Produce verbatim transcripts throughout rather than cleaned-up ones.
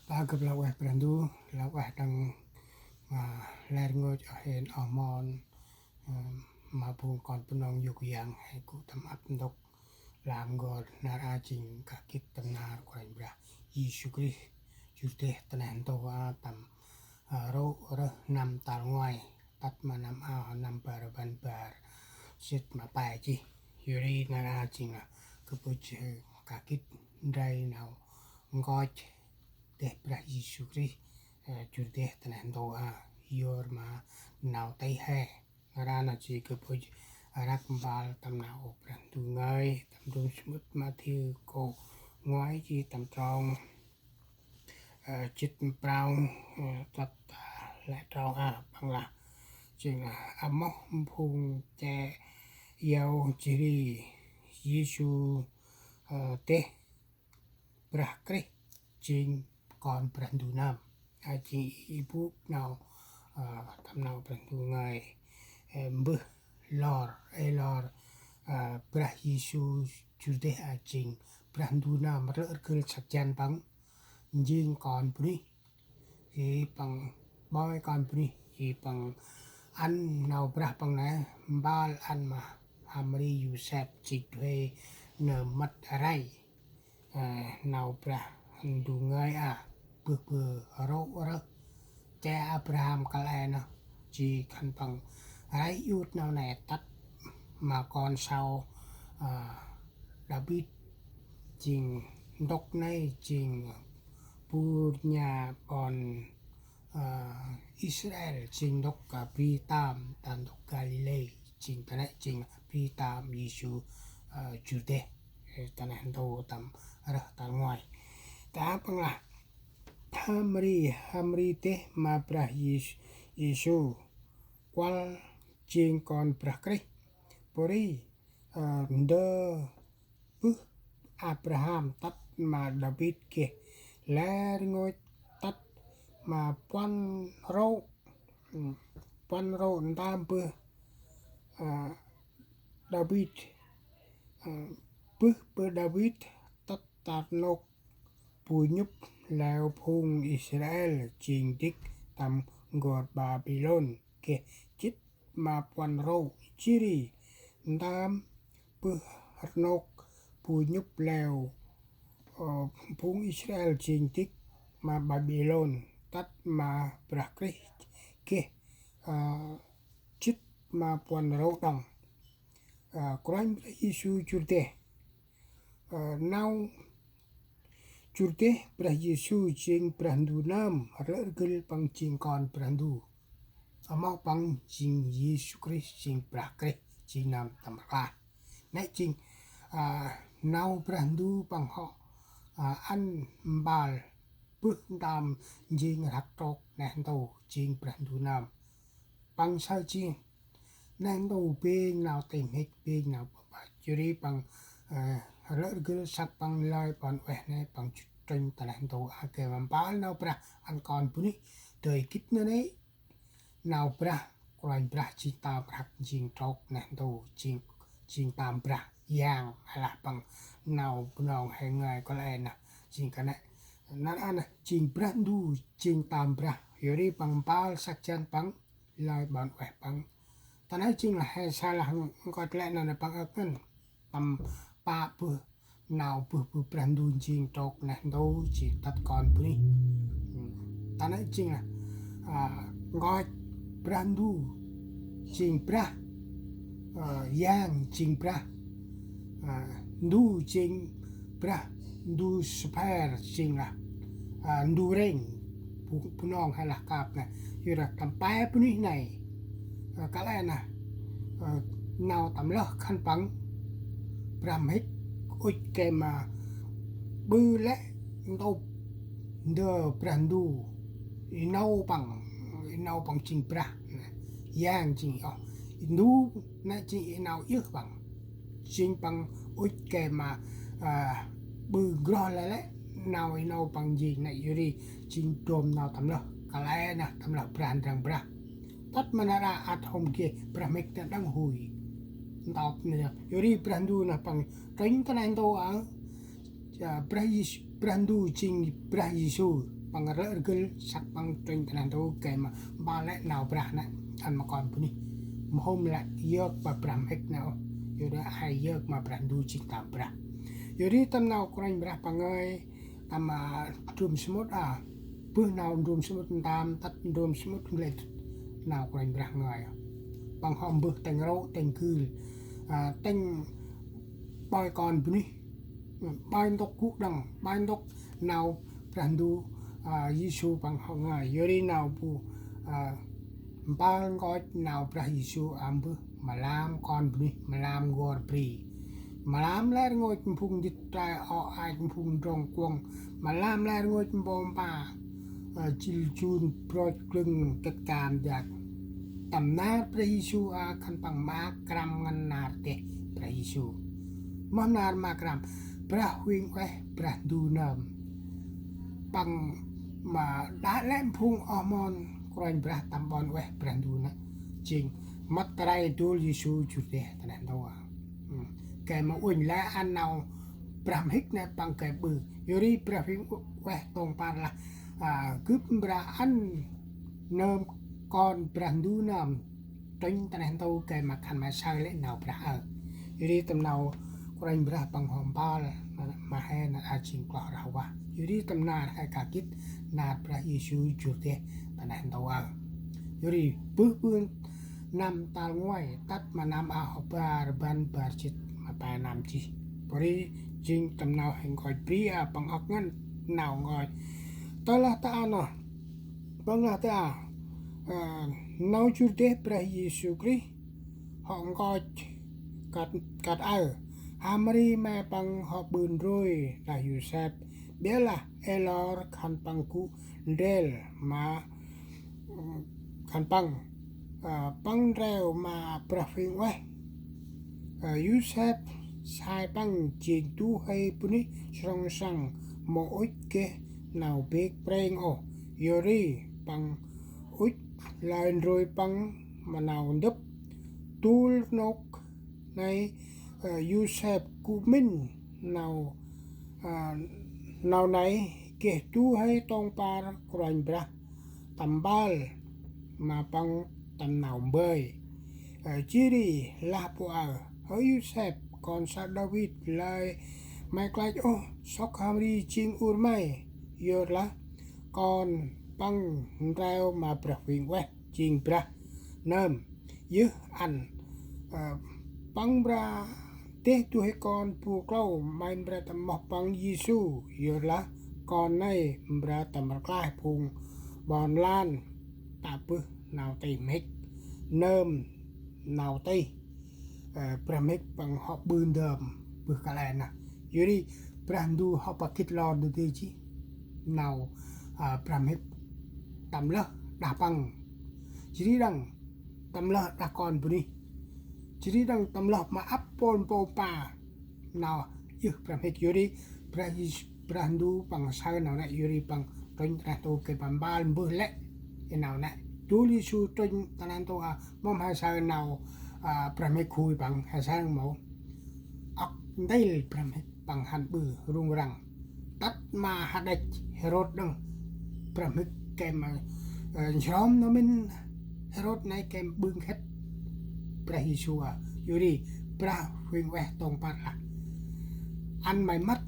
Ta gâp lah ueh Brah Ndu, lah ueh đăng ma lĕ rngôch oh hên oh mon, ơ, ma phung kon Bunong yôk yang he gŭ tâm ăp ntŭk lam n'gor nar aơ jêng kah gĭt tâm nar Kôranh Brah Yêsu Krist jŭr deh ta neh ntu a tâm, ơ, rô̆ rơh năm tal nguay, tât ma năm ao năm bar rbăn bar jê̆t ma pe jêh. Yor ri nar aơ jêng lah gâp ŭch kah gĭt ndrel nau nkoch deh Brah Yêsu Krist, ơ, jŭr deh ta neh ntu a, yor ma nau tih he. Nar aơ nơh jêh gâp ŭch răk mbal tâm nau Brah Ndu ngơi, tâm ndrom samƀŭt Mathiơ kô nguay jêh tâm trong, ơ, jê̆t ma prao, ơ, tât, ơ, lĕ trong a, păng lah jêng, ơ, amoh phung che yau jêh ri Yêsu, ơ, deh Brah Krist jêng kon Brah Ndu nơm. A, jêng i bôk nau, ơ, tâm nau Brah Ndu ngơi, ơ, mbơh lor, ê lor, ơ, Brah Yêsu jŭr deh a jêng Brah Ndu nơm, rlơ̆ rgâl săk jăn păng jêng kon bunuyh. Jêh păng boi kon bunuyh, jêh păng ăn nau Brah păng nê, mbal ăn ma H'Mari Yôsep jêh dvê nơm mât rây. Ơ, nau Brah Ndu ngơi a, bơh bơh rô̆ rơh che Abraham kăl e nơh, jêh khân păng rây iut nau nê tât ma kon sau, ơ, Đavid jêng ntŭk nê jêng bu rnha ƀon, ơ, Israel jêng ntŭk, ơ, bri tơm ta ntŭk Galilê, jêng ta nê jêng bri tơm Yêsu, ơ, jŭr deh, ơ, ta neh ntu tâm rơh tal nguay. Ta păng lah H'Mari, H'Mari deh ma Brah Yêsu, Yêsu kuăl jêng kon Brah Krist. Pô ri, ơ, ndơ bơh Abraham tât ma Đavid geh lĕ rngôch tât ma puăn rô̆, ơ, puăn rô̆ ntơm bơh, ơ, Đavid, ơ, bơh bơh Đavid tât ta rnôk bu nhŭp leo phung Israel jêng dĭk tâm n'gor Babilôn geh jê̆t ma puăn rô̆ jêh ri ntơm bơh rnôk bu nhŭp leo, ơ, phung Israel jêng dĭk ma Babilôn tât ma Brah Krist geh, ơ, jê̆t ma puăn rô̆ đŏng. Ơ, Kôranh Brah Yêsu jŭr deh. Ơ, nau jŭr deh Brah Yêsu jêng Brah Ndu nơm, rlơ̆ rgâl păng jêng kon Brah Ndu. Amoh păng jêng Yêsu Krist jêng Brah Krist jêng nơm tâm rklaih. Nê jêng, ơ, nau Brah Ndu păng hŏ, ơ, ăn mbal bơh ntơm jêng rhăk trôk neh ntu jêng Brah Ndu nơm. Păng saơ jêng neh ntu bêng nau tih mhĭk, bêng nau ƀơ̆ ƀơ̆. Yor ri păng, ơ, rlơ̆ rgâl săk păng lơi ƀon ueh nê păng jŭt trŭnh ta neh ntu a, gay ma mbal nau Brah ăn kon bunuyh dơi gĭt nanê̆. Nau Brah, Kôranh Brah jêng tơm rhăk jêng trôk neh ntu, jêng, jêng tơm Brah Yang, lah păng nau Bunong he ngơi kăl e nơh, jêng kơt nê. Nar aơ nơh jêng Brah Ndu, jêng tơm Brah. Yor ri păng mbal săk jăn păng lơi ƀon ueh păng. Ta nê jêng lah he saơ lah nkoch lĕ nơh păng âk ngăn. Tâm pă bơh nau bơh bơh Brah Ndu jêng trôk neh ntu jêng tât kon bunuyh. Ta nê jêng lah, ơ, nkoch Brah Ndu jêng Brah, ơ, Yang jêng Brah, ơ, Ndu jêng Brah Ndu Sêphêr jêng lah, ơ, Ndu Rêng, Bu-, Bunong he lah kơp nê. Yor ri tâm pe bunuyh nê, ơ, kăl e nơh, ơ, nau tâm lơh khân păng brah mhĭk ŭch gay ma ƀư lĕ ntŭp ndơ Brah Ndu, i nâu păng, i nâu păng jêng Brah Yang jêng, ơ, i Ndu nê jêng i nâu yơh păng. Jêng păng ŭch gay ma, ơ, ƀư n'groh lĕ lĕ nau i nâu păng jêng nê. Yor ri jêng trôm nau tâm lơh, kăl e nơh tâm lơh Brah Ndrăng Brah. Tât ma nar aơ ăt hôm geh brah mhĭk nê đŏng hui. Ntop nê, yor ri Brah Ndu nơh păng trŭnh ta neh ntu aơ. Ơ, Brah Yêsu, Brah Ndu jêng Brah Yêsu, păng rlơ̆ rgâl săk păng trŭnh ta neh ntu gay ma mpơl lĕ nau Brah nĕ ăn ma kon bunuyh. Mâu hôm lĕ yơk ma Brah mhĭk nĕ ôh. Yor ri ai yơk ma Brah Ndu jêng tâm Brah. Yor ri tâm nau Kôranh Brah păng ngơi tâm, a, ndrôm sămƀŭt a. Bơh nau ndrôm sămƀŭt ntơm tât ndrôm sămƀŭt ngơi nau Kôranh Brah ngơi. Păng hŏ mbơh tĭng rŏ, tĭng gưl, a, tĭng ƀoi kon bunuyh. Ƀoi ntŭk gŭ đŏng, ƀoi ntŭk nau Brah Ndu, a, Yêsu păng hŏ ngơi. Yor ri nau bu, a, mpơl nkoch nau Brah Yêsu a mbơh mlam kon bunuyh, mlam n'gor bri. Mlam lĕ rngôch phung ndĭt trai, ŏk ach, phung ndrŏng kuŏng. Mlam lĕ rngôch mpô mpa, a, jĭl jun, broch klâng, kĭt kan dak. Tâm nar Brah Yêsu a khân păng maak krăm ngăn nar deh Brah Yêsu. Moh nar maak krăm? Brah Huêng Ueh, Brah Ndu nơm. Păng ma đă lĕ phung oh mon Kôranh Brah tâm ƀon ueh Brah Ndu nĕ jêng mât ta rai dôl Yêsu jŭr deh ta neh ntu a. Ơ, gay ma uănh lĕ ăn nau Brah mhĭk nĕ păng gay ƀư. Yor ri Brah Huêng Ueh tông păr lah, a, gâp mra ăn nơm kon Brah Ndu nơm trŭnh ta neh ntu gay ma khân may saơ lĕ nau Brah aơ. Yor ri tâm nau Kôranh Brah păng hŏ mpơl ma he nơm a jêng kloh rah vah. Yor ri tâm nar he kah gĭt nar Brah Yêsu jŭr deh ta neh ntu aơ. Yor ri bơh bưn năm tal nguay, tât ma năm a hŏ bar rbăn bar jât ma pe năm jêh. Pô ri jêng tâm nau he nkoch bri a păng ŏk ngăn nau nkoch. Tơ lah ta a nơh, păng lah ta a, a, nau jŭr deh Brah Yêsu Krist hŏ nkoch kơt, kơt aơ. H'Mari mê̆ păng hŏ ƀư ndrôi đah Yôsep, ƀiălah ê lor khân păng gŭ ndrel ma khân păng, a, păng ndreo ma Brah Huêng Ueh. A, Yôsep sai păng jêng du huê bunuyh srăng srăng mâu ŭch geh nau bêk prêng ôh. Yor ri păng ŭch lơi ndrôi păng ma nau ndŭp. Dôl rnôk nây, a, Yôsep gŭ mĭn nau, a, nau nây geh du huê tông păr Kôranh Brah tâm mpơl ma păng tâm nau mbơi. Ơ, jêh ri lah pô aơ: Hơi Yôsep, kon sa Đavid, lơi may klach ôh sŏk H'Mari jêng ur may, yorlah kon păng ndreo ma Brah Huêng Ueh jêng Brah nơm. Yơh ăn, ơ, păng mra deh du huê kon bu klâu may mra tâm moh păng Yêsu, yorlah kon nây mra tâm rklaih phung ƀon lan tă bơh nau tih mhĭk, nơm nau tih, ơ, Brah mhĭk păng hŏ ƀư ndơm bơh kăl e nơh. Yor ri Brah Ndu hŏ păng gĭt lor ndơ dê jêh nau, a, Brah mhĭk tâm lơh đah păng. Jêh ri đăng tâm lơh đah kon bunuyh. Jêh ri đăng tâm lơh ma ăp mpôl mpô mpa nau yơh Brah mhĭk. Yor ri Brah Yêsu, Brah Ndu păng saơ nau nĕ, yor ri păng trŭnh ta neh ntu gay ma mpơl mbơh lĕ i nau nĕ. Dôl Yêsu trŭnh ta neh ntu a, mâu hôm he saơ nau, a, Brah mhĭk hui păng, he saơ mâu. Ŏk ntil Brah mhĭk păng hăn ƀư rŭng răng. Tât ma hađăch Hêrôt đăng, Brah mhĭk gay ma, ơ, nsrôm nau mĭn Hêrôt nây gay ma ƀư nkhât Brah Yêsu a. Yor ri Brah Huêng Ueh tông păr lah: Ăn may mât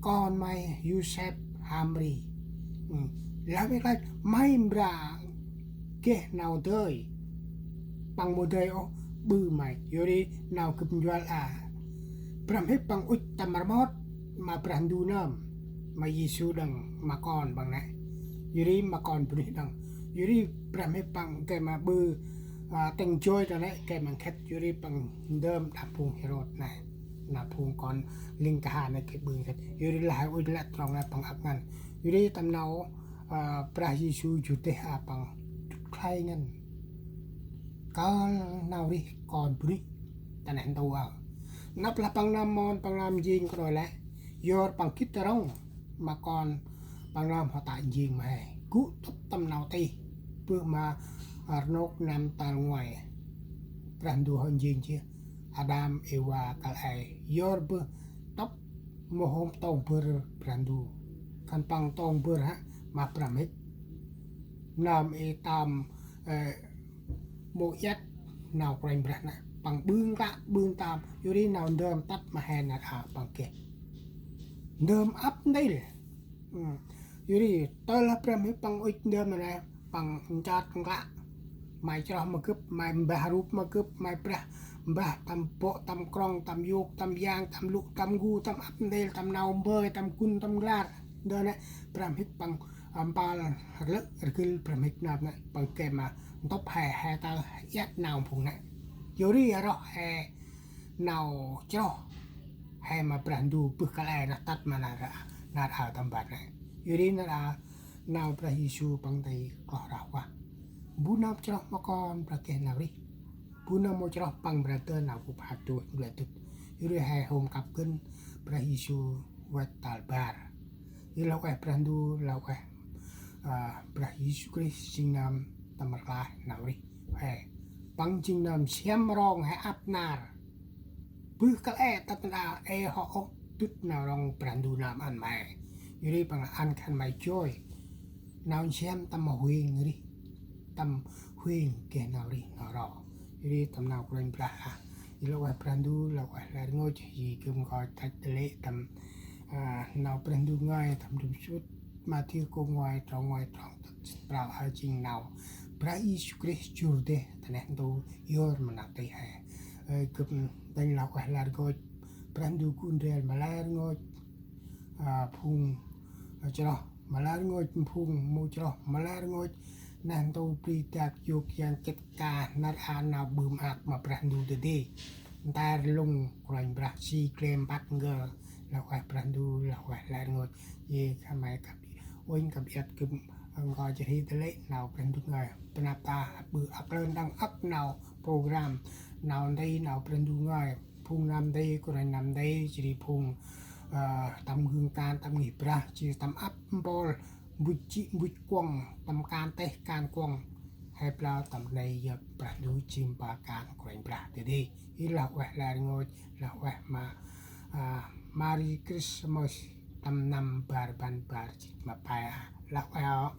kon may Yôsep H'Mari. Ơ, lah may klach may mra geh nau dơi, păng mâu dơi ôh ƀư may. Yor ri nau gâp njuăl a, Brah mhĭk păng ŭch tâm rmot ma Brah Ndu nơm, ma Yêsu đăng, ma kon păng nĕ. Yor ri ma kon bunuyh đăng. Yor ri Brah mhĭk păng gay ma ƀư, a, tĭng joi ta nĕ gay ma nkhât. Yor ri păng ndơm đah phung Hêrôt nĕ, nau phung kon ling kahan nĕ gay ƀư nkhât. Yor ri lah ŭch lĕ trong nĕ păng ŏk ngăn. Yor ri tâm nau, a, Brah Yêsu jŭr deh a păng dŭt khlay ngăn kơl nau rêh kon bunuyh ta neh ntu aơ. Nđâp lah păng nơm mon păng nơm njêng kđôi lĕ, yor păng gĭt rŏng ma kon păng nơm hŏ tă njêng ma he. Gŭ tŭp tâm nau tih bơh ma rnôk năm tal nguay, Brah Ndu hŏ njêng jêh Ađam Êva kăl e. Yor bơh tŭp mâu hôm tông bâr Brah Ndu. Khân păng tông bâr hă, ma brah mhĭk. Nơm i tơm, ơ, mâu iăt nau Kôranh Brah nê, păng ƀư nklă ƀư ntơm, yor ri nau ndơm tât ma he nar aơ păng geh ndơm ăp ntil. Yor ri tơlah brah mhĭk păng ŭch ndơm nê, păng nchot nklă. May chroh ma gâp, may mbah rup ma gâp, may brah mbah tâm bôk, tâm krŏng, tâm yôk, tâm yang, tâm lŭ, tâm ngu, tâm ăp ntil, tâm nau mbơi, tâm gŭn, tâm nglar. Ndơ nê, brah mhĭk păng, ơ, mpơl rlơ̆ rgĭl brah mhĭk nơm nê, păng geh ma ntŭp he, he ta iăt nau phung nê. Yor ri roh he nau chroh, he ma Brah Ndu bơh kăl e rah tât ma nar aơ, nar aơ tâm ban nê. Yor ri nar aơ nau Brah Yêsu păng nti kloh rah vah. Bu nơm chroh ma Kon, brah geh nau rêh. Bu nơm mâu chroh păng brah dơn nau bu phat dôih nglĕ dŭt. Yor ri he hôm kăp gân Brah Yêsu văch tal bar. Yor lah ueh Brah Ndu, lah ueh, ơ, Brah Yêsu Krist jêng nơm tâm rklaih nau rêh. He, păng jêng nơm siăm rong he ăp nar. Bơh kăl e tât nđa e hŏ ôh dŭt nau rŏng Brah Ndu nơm ăn may. Yor ri păng ăn khân may joi. Nau siăm tâm huêng rêh, tâm huêng geh nau rêh nau ro. Yor ri tâm nau Kôranh Brah ah. Yor lah ueh Brah Ndu, lah ueh lĕ rngôch, i gâp nkoch tăch lĕ tâm, ơ, nau Brah Ndu ngơi tâm ndrôm sŭt Mathiơ kô ngoai trong ngoai trong tât prao, aơ jêng nau Brah Yêsu Krist jŭr deh ta neh ntu yor ma nau tih he. Ơ, gâp dâng lah ueh lĕ rngôch Brah Ndu gŭ ndrel ma lĕ rngôch, ơ, phung, ơ, chroh ma lĕ rngôch, phung mâu chroh ma lĕ rngôch. Neh ntu bri dak yôk yang kĭt ka nar aơ nau ƀư maak ma Brah Ndu dadê. Nter lŭng Kôranh Brah si klem băt ngơ. Lah ueh Brah Ndu, lah ueh lĕ rngôch. Yê khân may kăp uănh kăp iăt gâp nkoch jêh ri ta lĕ nau Brah Ndu ngơi. Panăp ta ƀư âk lơn đăng âk nau program nau nti nau Brah Ndu ngơi. Phung nơm nti, Kôranh nơm nti, jêh ri phung, ơ, tâm gương kan, tâm ngih brah, jêh ri tâm ăp mpôl, mbuch jê̆ mbuch kuŏng, tâm kan têh kan kuŏng. He blao tâm nây yơk Brah Ndu jêng ba kan Kôranh Brah dadê. I lah ueh lĕ rngôch, lah ueh ma, ơ, Merry Christmas tâm năm bar rbăn bar jê̆t ma pe ah. Lah ueh ôh.